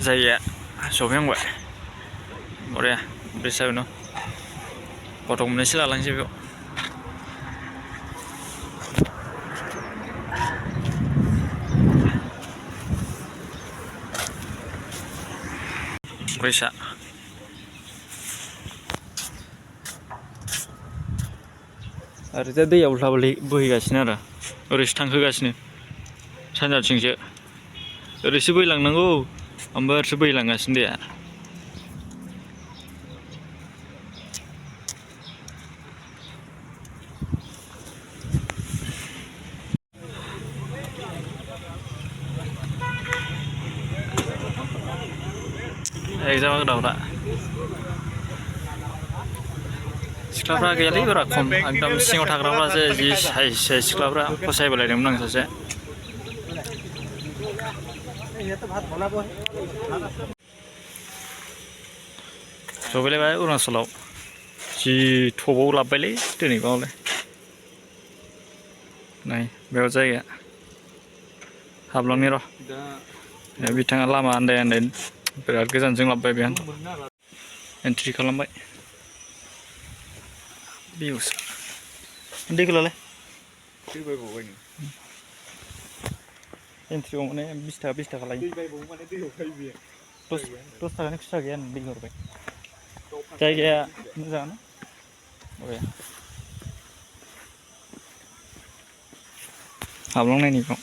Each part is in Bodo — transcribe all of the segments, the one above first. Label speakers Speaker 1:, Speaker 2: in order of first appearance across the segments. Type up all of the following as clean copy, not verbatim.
Speaker 1: जायगाया सौफैहांबाय बरिया ब्रिज सायावनो फट' मोननैसो लालांसै बेयाव ब्रिजआ ओरैजाय दैया उल्था बोहैगासिनो आरो ओरैसो थांहोगासिनो सानजाथिंसो ओरैसो बोहैलांनांगौ ओमफ्राय ओरैसो बोहैलांगासिनो दैया एग्जाम होग्राफ्रा सिख्लाफ्रा गैयालै बारा खम एकदम सिङाव थाग्राफ्रासो जि साइज सिख्लाफ्रा फसायबोलायदोंमोन आं सासे सफैलायबाय अरुणाचलाव जि टपआव लाबबायलै दिनै बावलाय नै बेयाव जायगाया हाबलांनि र' बिथाङा लामा आन्दाय बिराद गोजानजों लाबबाय बेहाय एन्ट्रि खालामबाय भिउस दैखौ लालाय एन्ट्रिआव माने 20 थाखा लायो 10 थाखानि खुस्रा गैया दै हरबाय जायगाया मोजाङानो बरिया हाबलांनायनि बेयाव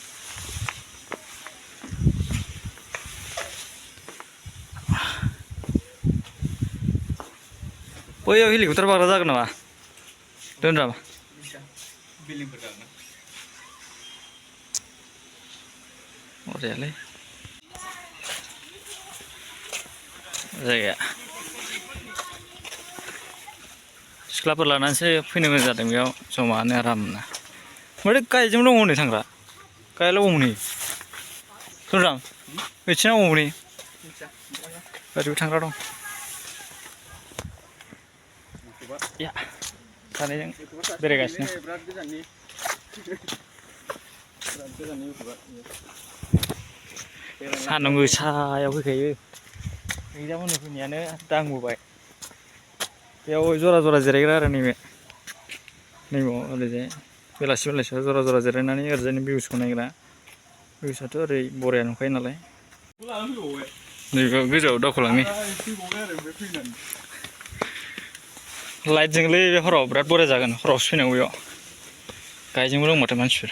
Speaker 1: बैयाव हेलिकप्टार बाग्रा जागोन नामा दोनरा बरियालै जायगाया सिख्लाफोर लानानैसो फैनो मोजां जादों बेयाव जमानो आरामनो माथो गायजों दङ हनै थांग्रा गायला हमनि सोरां बिथिना हमनि ओरैबो थांग्रा दं या सानैजों बेरायगासिनो सान्दुं गोसायाव फैखायो एग्जाम होनो फैनायानो दांबोबाय बेयाव जरा जरा जिरायग्रा आरो नैबाव ओरैजाय बेलासियाव जरा जरा जिरायनानै ओरैजायनि भिउसखौ नायग्रा भिउसआथ' ओरै बरिया नुखायो नालाय नैबेयाव गोजौआव दावखोलांनि लाइटजोंलै बे हराव बिराद बरिया जागोन हरावसो फैनांगौ बेयाव गायजोंबो दं माथो मानसिफोर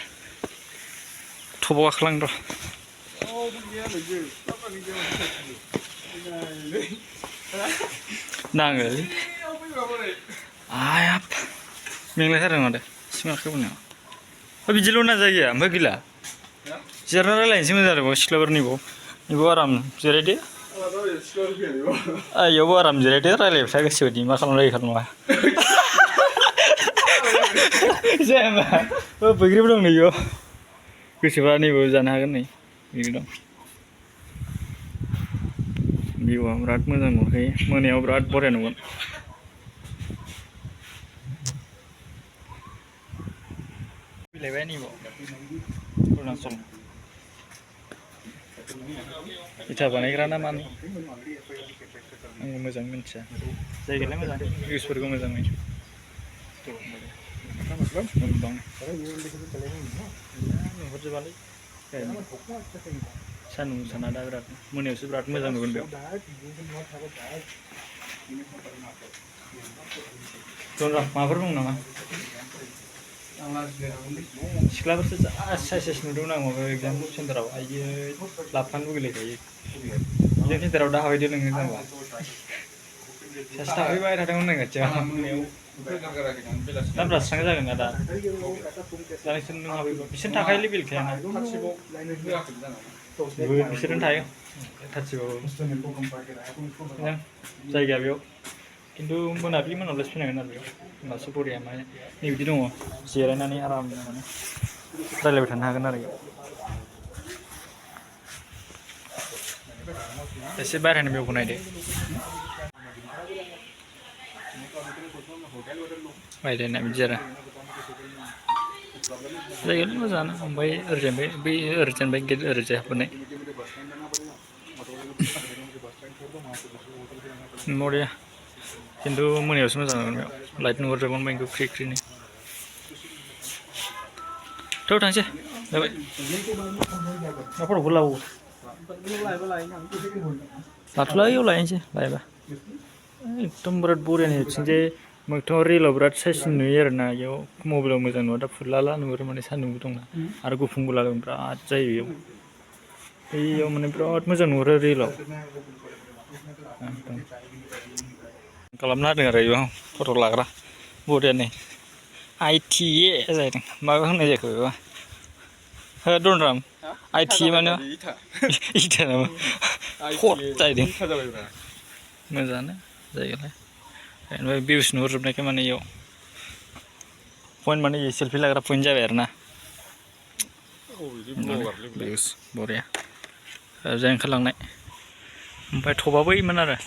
Speaker 1: टपआव गाखोलांनि र' नाङोलै आयाब मेंलायथारदों माथो सिङाव बोनायाव बिदिल' ना जायगाया ओमफ्राय गैला जिरायना रायलायनोसै मोजां जादों सिख्लाफोर नैबाव आराम जिरायदो इयावबो आराम जिरायदो रायलायबाय था गोसोबायदि मा खालामनो खालामा जाया मा बैग्रिबो दं नै इयाव गोसोबा नैबाव जानो हागोन नै बैग्रि दं भिउआ बिराद मोजां नुखायो मोनायाव बिराद बरिया नुगोन फैलायबाय नैबाव अरुणाचल इथा बानायग्रा ना मानो आंबो मोजां मिन्थिया जायगायालाय मोजां भिउसफोरखौ मोजां नुयो नुहुरजोबालै सान्दुं गोसाना दा बिराद मोनायावसो बिराद मोजां नुगोन बेयाव दनरा माबाफोर दं नामा सिख्लाफोरसो जा साइस नुदोंमोन आं माबायाव एग्जाम सेन्टाराव आइयो लाबफानो लुगैलायखायो एग्जाम सेन्टाराव दा हाबैदो नोङो जाम्बा सासे थाफैबाय थादोंमोन नों खाथियाव दामफ्रा स्रां जागोन ना दा नोंसोर नों हाबैबा बिसोर थाखायो लेभेलखायाना बिसोरनो थायो थार्टिबाबो मोजां जायगाया बेयाव खिन्थु मोनाबिलि मोनाब्लासो फैनांगोन आरो बेयाव होमबासो बरिया माने नैबिदि दङ जिरायनानै आराम माने रायलायबाय थानो हागोन आरो एसे बायह्रानि भिउखौ नायदो बायह्राना बिदि आरो जायगायालाय मोजाङानो ओमफ्राय ओरैजाय बै ओरैजाय गेट ओरैजाय हाबबोनाय बरिया खिन्थु मोनायावसो मोजां नुगोन बेयाव लाइट नुहरजोबगोन बेखौ ख्रि ख्रिनो थ' थांसै जाबाय ना फट'खौ लाबावो लाथ'ला इयाव लायनोसै लायबा एकदम बिराद बरिया बिथिंजाय मोगथाङाव रिलाव बिराद साइज नुयो आरोना इयाव मबाइलाव मोजां नुवा दा फुरलाला नुहुरो माने सान्दुंबो दंना आरो गुफुं गुलाल बिराद जायो बेयाव बैयाव माने बिराद मोजां नुहुरो रिलाव खालामना होदों आरो बेयाव फट' लाग्रा बरियानो ITA जाहैदों माबा होननाय जाखो बेबा हो दनराम ITA माने इथा नामा हट जाहैदों मोजाङानो जायगायालाय ओमफ्राय भिउस नुहुरजोबनायखाय माने इयाव पइन्ट माने सेल्फि लाग्रा पइन्ट जाबाय आरो ना भिउस बरिया ओरैजाय ओंखारलांनाय ओमफ्राय टपआ बैमोन आरो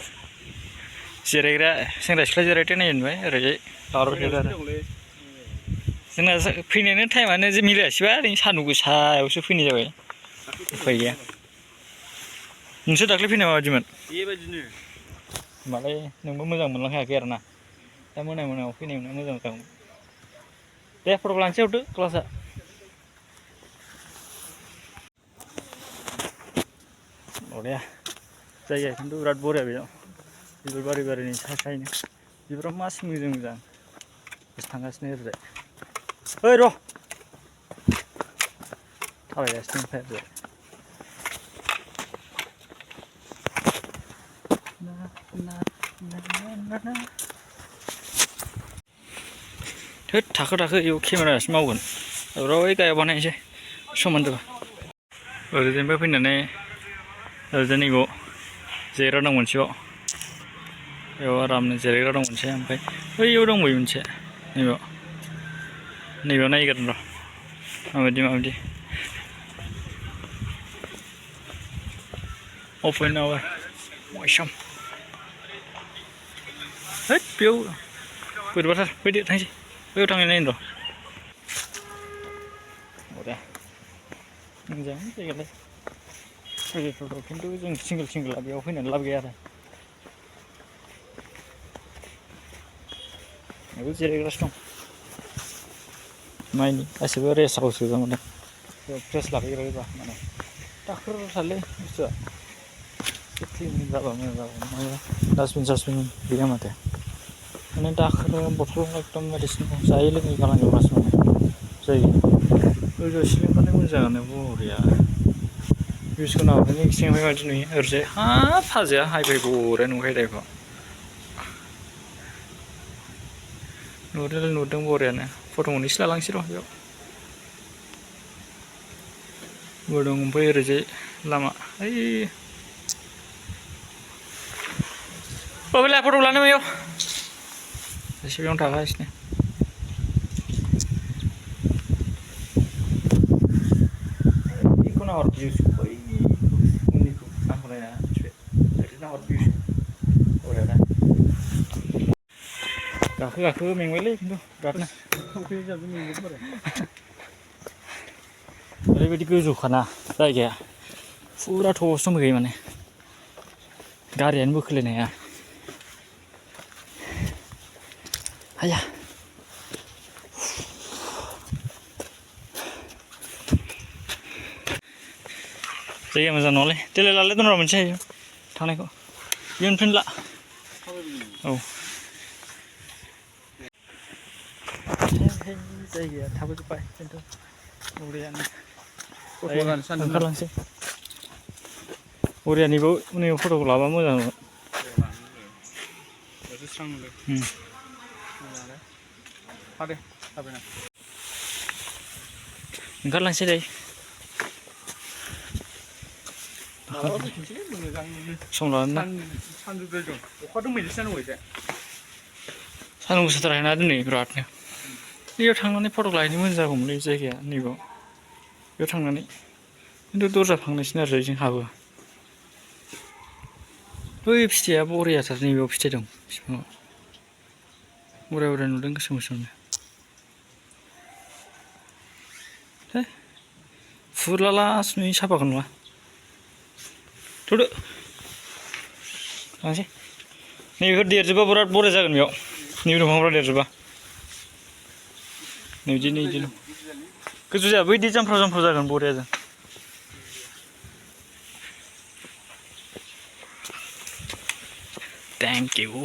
Speaker 1: जिरायग्रा सेंग्रा सिख्ला जिरायथो नाय होनबाय ओरैजाय लावराय आरो जोंना फैनायानो टाइमानो जे मिलायासैबा ओरैनो सान्दुं गोसायावसो फैनाय जाबाय उफाय गैया नोंसोर दाख्लै फैनाय माबायदिमोन बेबायदिनो होमबालाय नोंबो मोजां मोनलांखायाखै आरो ना दा मोनायाव फैनायमोन मोजां जागौमोन दे फट'खौ लानोसै हरदो क्लासआ बरिया जायगाया खिन्थु बिराद बरिया बेयाव बिबार बारि बारिनि सायनो बिबारा मासि मोजां मोजां थांगासिनो ओरैजाय ओइ र' थाबायगासिनो ओमफ्राय ओरैजाय थोद थाखो इयाव केमेरासो मावगोन र' ओइ गायाव बानायनोसै समान जाबा ओरैजायनिफ्राय फैनानै ओरैजाय नैबाव जिरायग्रा दं मोनसेयाव बेयाव आरामनो जिरायग्रा दं मोनसे ओमफ्राय बैयाव दंबायो मोनसे नैबेयाव नायगोन र' माबायदि अपेन आवार मयसम हैद बेयाव बोरैबाथार फैदो थांसै बैयाव थांनाय नायनो र' दे मोजां जायगायालाय प्रोजेक्टफोराव खिन्थु जों सिंगोल बेयाव फैनानै लाब गैया आरो बेयाव जिरायग्रासो दं माइनि गासिबो रेस्ट हाउस गोजा माने बेयाव फ्रेस लाफैग्राबा माने दाखोरथारलै बुस्थुआ क्लिन जाबा मोजां जागौमोन माबा डास्टबिन गैया माथो माने दाखोर बथल एकदम बायदिसिना जायै लोङै गालांजोबगासिनो माने जायो गोजौआव सिलिंफोरनि मोजाङानो बरिया भिउसखौ नाहरनानै सिंनिफ्राय माबायदि नुयो ओरैजाय हाब हाजोआ हाइफाइ बरिया नुखायो दा बेखौ नुदों बरियानो फट' मोननैसो लालांसै र' बेयाव दं ओमफ्राय ओरैजाय लामा ओइ फट' लानो बेयाव एसे बेयावनो थागासिनो बेखौ नाहर भिउसखौ बै उननिखौ नाहरनाया मिथिबाय ओरै नाहर भिउसखौ बरिया दा गाखो मेंबायलै खिन्थु बिरादनो ओरैबायदि गोजौखाना जायगाया फुरा टपआवसो दंफैखायो माने गारियानो बोखोलायनो हाया आया जायगाया मोजां नङालै देलाय लालाय दं र' मोनसे थांनायखौ इयुननिफ्रायनो ला औ जायगाया थाबोजोब्बाय खिन्थु बरियानो ओंखारलांसै बरिया नैबाव फट'खौ लाबा मोजां नुगोन ओंखारलांसै दायो सम लानानै सान्दुं गोसाथारहायना दिनै बिरादनो बैयाव थांनानै फट' लाहैनो मोजां जागौमोनलै जायगाया नैबाव बेयाव थांनानै खिन्थु दरजा फांनैसो आरो जों हाबो बै फिथाइया बरियाथार नैबेयाव फिथाइ दं बिफाङाव बरिया नुदों गोसोमनो फुरलालासो नुयो साफाखौ नुवा थ'दो थांसै नैबेखौ देरजोबा बिराद बरिया जागोन बेयाव नैबे दंफांफ्रा देरजोबा नै बिदिनो गोजौ जाया बैदि जामफ्राव जागोन बरिया जों थेंक इउ